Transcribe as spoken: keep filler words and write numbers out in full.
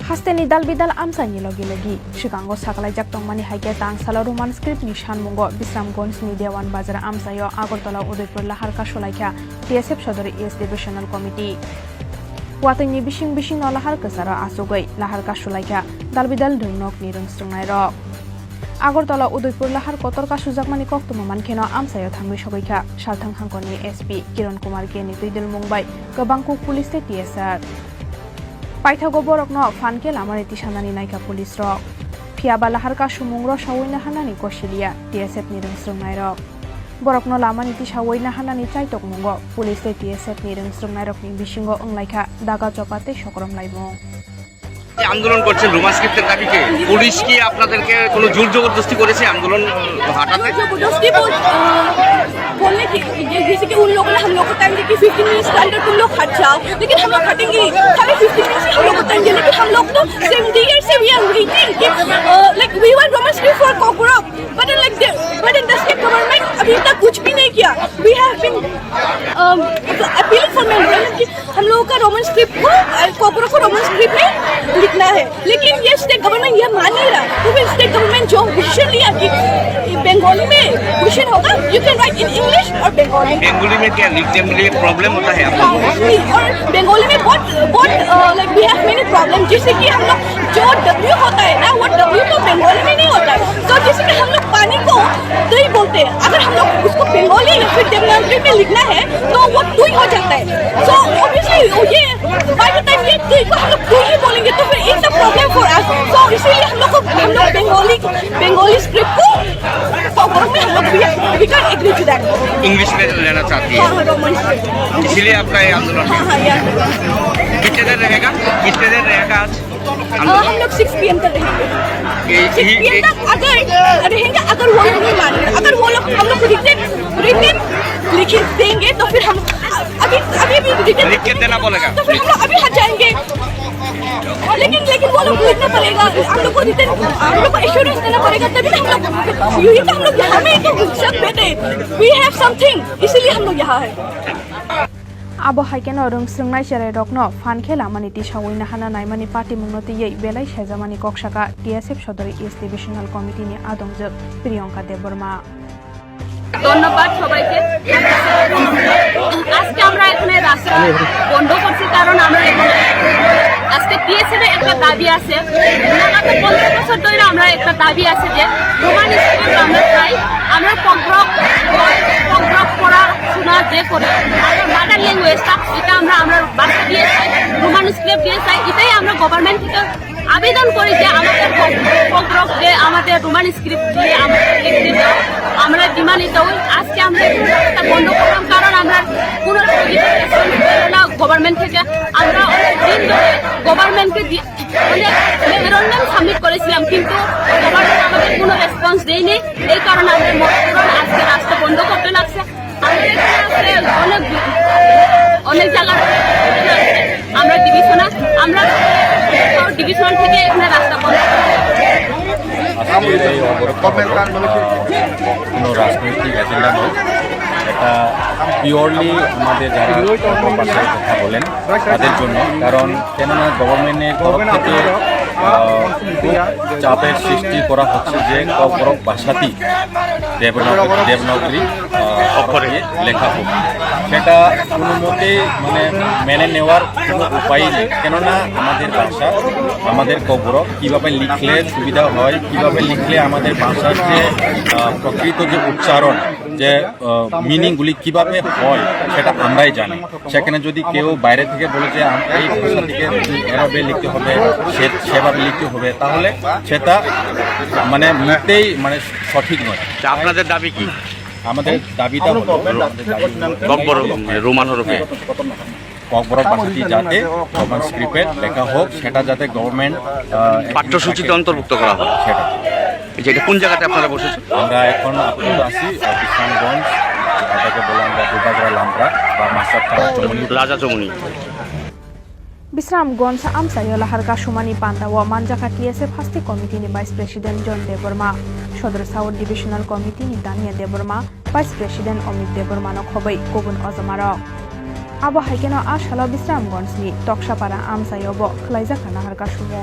Hasteni dal bidal amchaini logi logi swkango sakalaijak tongmani hai khe tang salo Roman script ni sanmungo Bisramganj ni Dewan Bazar amchaio Agartala Udaipur lahar kasulaikha T S F Sodor East Divisional Committee. Watwini bising bisingno lahar kwcharo achugwi lahar kasulaikha dal bidal rwngnokni rwngsrwngnairok. Agartala Udaipur lahar kotor kasujakmani koktwma mankheno amchaio thangwi sogwikha salthang hangkorni S P Kiran Kumar K ni twidulmung bai kwbangkuk police tei T S R. Paithago borokno phan khe lamani tisanani naikha police rok. Phiyaba lahar kasumung rosaui naharnani kosiliya T S F ni rwngsrwngnairok. Borokno lamani tisaui naharnani chaitokmungo police tei T S F ni rwngsrwngnairokni bisingo wnglaikha daga chopa tei sokrom laimung. আন্দোলন করছেন রোমান স্ক্রিপ্টের দাবিতে, পুলিশ কি আপনাদেরকে কোনো জোর জবরদস্তি করেছে আন্দোলন হাঁটাতে? জবরদস্তি বল-, আহ, बोलने की, ये, जैसे कि उन लोगों ने हम लोग को टाइम दी कि फिफ्टीन मिनट्स के अंदर तुम लोग हट जाओ, लेकिन हम लोग हटेंगे नहीं। खाली फिफ्टीन मिनट्स ही हम लोग को टाइम दिया, लेकिन हम लोग तो सेवेंटी ईयर से वी आर वेटिंग कि, uh, like, we want Roman script for Kokborok, but like the, but the state government अभी तक कुछ भी नहीं किया। We have been, um, appealing for memorandum कि हम लोगों का रोमन स्क्रिप्ट को, अ, कोकरोक को रोमन स्क्रिप्ट में लिखना है। लेकिन ये स्टेट गवर्नमेंट ये मान नहीं रहा, तो फिर स्टेट गवर्नमेंट जो डिसीजन लिया कि बंगाली में क्वेश्चन होगा, you can write in English और बंगाली। बेंगोली में क्या लिखने में प्रॉब्लम होता है आप लोगों को? हाँ, और बंगाली में बहुत, बहुत, uh, like, we have many problem. जैसे कि हम लोग जो डब्ल्यू होता है ना, वो डब्ल्यू तो बंगाली में नहीं होता है। तो जैसे कि हम लोग पानी को तुई बोलते हैं, अगर हम लोग उसको बंगाली या फिर देवनागरी में लिखना है, तो वो तुई हो जाता है। So, obviously, ये By the time ये तुई को हम लोग तुई ही बोलेंगे, तो फिर it's a problem for us। So, इसीलिए हम लोग को, हम लोग बंगाली, बंगाली स्क्रिप्ट को कोकरोक में हम लोग, we, we can't agree to that। English में लेना चाहती है। हाँ, हाँ, रोमन स्क्रिप्ट। इसीलिए आपका ये आंदोलन है। हाँ, हाँ, ये आंदोलन। कितने देर रहेगा? कितने देर रहेगा आज अ, आंदोलन? हम लोग सिक्स पी एम तक रहेंगे। ये, सिक्स पी एम ये, तक अगर रहेंगे, अगर वो लोग नहीं मान रहे, अगर वो लोग हम लोग को रिटन, रिटन लिख के देंगे, तो फिर हम अभी, अभी भी रिटन लिख के देना पड़ेगा। तो फिर हम लोग अभी हट जाएंगे। और लेकिन, लेकिन वो लोग को लिखना पड़ेगा, हम लोग को रिटन, हम लोग को एश्योरेंस देना पड़ेगा, तभी तो हम लोग, यही तो हम लोग यहाँ में ही तो सब बैठे। We have something, इसीलिए हम लोग यहाँ है। Abo hai kheno rwngsrwngnai cherairokno phan khe lamani tisaui naharna naimani patimungno twiwi belai sejamani kok saka T S F Sodori East Divisional Committee ni adongjwk Priyanka Debbarma. ধন্যবাদ সবাইকে। আজকে আমরা এখানে রাস্তা বন্ধ করছি, কারণ আমরা এখানে আজকে টিএসএফ এর একটা দাবি আছে। লাগাতার পনেরো বছর ধরে আমরা একটা দাবি আছে যে রোমান স্কুল আমরা চাই, আমরা পগরক, পগরক পড়া শোনা যে করে, আমরা মাদার ল্যাঙ্গুয়েজটা, এটা আমরা, আমরা ভাষা দিয়ে চাই, রোমান স্ক্রিপ্ট দিয়ে চাই, এটাই আমরা গভর্নমেন্ট থেকে আবেদন করি যে আমাদের পগরক যে আমাদের রোমান স্ক্রিপ্ট দিয়ে আমাদের লিখতে দাও, আমরা ডিমান্ড দিতে হই। আজকে আমরা এই রাস্তা বন্ধ করলাম, কারণ আমরা কোনো রেসপন্স পেলাম না গভর্নমেন্ট থেকে। আমরা অনেক দিন ধরে গভর্নমেন্টকে দি-, অনেক মেমোরান্ডাম সাবমিট করেছিলাম, কিন্তু গভর্নমেন্ট আমাদের কোনো রেসপন্স দেয়নি। এই কারণে আমরা মজবুরন আজকে রাস্তা বন্ধ করতে লাগছে। আমাদের এখানে আসলে অনেক, অনেক জায়গার আমরা ডিভিশনাল, আমরা ডিভিশনাল থেকে এখানে রাস্তা বন্ধ। আজকে এই অবরোধ হলো, আহ, কোনো রাজনৈতিক এজেন্ডা নয়, এটা পিওরলি আমাদের যারা অটো পাশে কথা বলেন তাদের জন্য। কারণ কেননা গভর্নমেন্টের তরফ থেকে আহ, খুব চাপের সৃষ্টি করা হচ্ছে যে ককবরক ভাষাটি দেবনাগরী, দেবনাগরী, আহ, অক্ষরে লেখা হোক। সেটা কোনো মতেই মানে মেনে নেওয়ার কোনো উপায় নেই, কেননা আমাদের ভাষা, আমাদের ককবরক কীভাবে লিখলে সুবিধা হয়, কীভাবে লিখলে আমাদের ভাষার যে, আহ, প্রকৃত যে উচ্চারণ, যে, আহ, মিনিংগুলি কীভাবে হয়, সেটা আমরাই জানি। সেখানে যদি কেউ বাইরে থেকে বলে যে আম-, এই ভাষাটিকে এভাবে লিখতে হবে, সে-, সেভাবে লিখতে হবে, তাহলে সেটা মানে মোটেই মানে সঠিক নয়। তা আপনাদের দাবি কি? আমাদের দাবিটা হলো, আমাদের দাবি হলো ককবরক, মানে, রোমান হরফে। ককবরক ভাষাটি যাতে রোমান স্ক্রিপ্টে লেখা হোক, সেটা যাতে গভর্নমেন্ট, আহ, পাঠ্যসূচিতে অন্তর্ভুক্ত করা হয়। সেটা। এই যে এটা কোন জায়গাতে আপনারা বসেছেন? আমরা এখন আপাতত আছি, আহ, বিশ্রামগঞ্জ, এটাকে বলে আমরা দুবাগড়া লামরা বা মাস্টার থানা চমনি। রাজা চমনি। Bisramganj amchaio lahar kasumani pandao manjakha T S F hasti committee ni vice president John Debbarma, Sodor South divisional committee ni Dania Debbarma, vice president Omit Debbarma no khoboi kubun ojomarok. Abo hai kheno a salo Bisramganj ni Toksapara amchaio bo khwlaijakha nahar kasumo.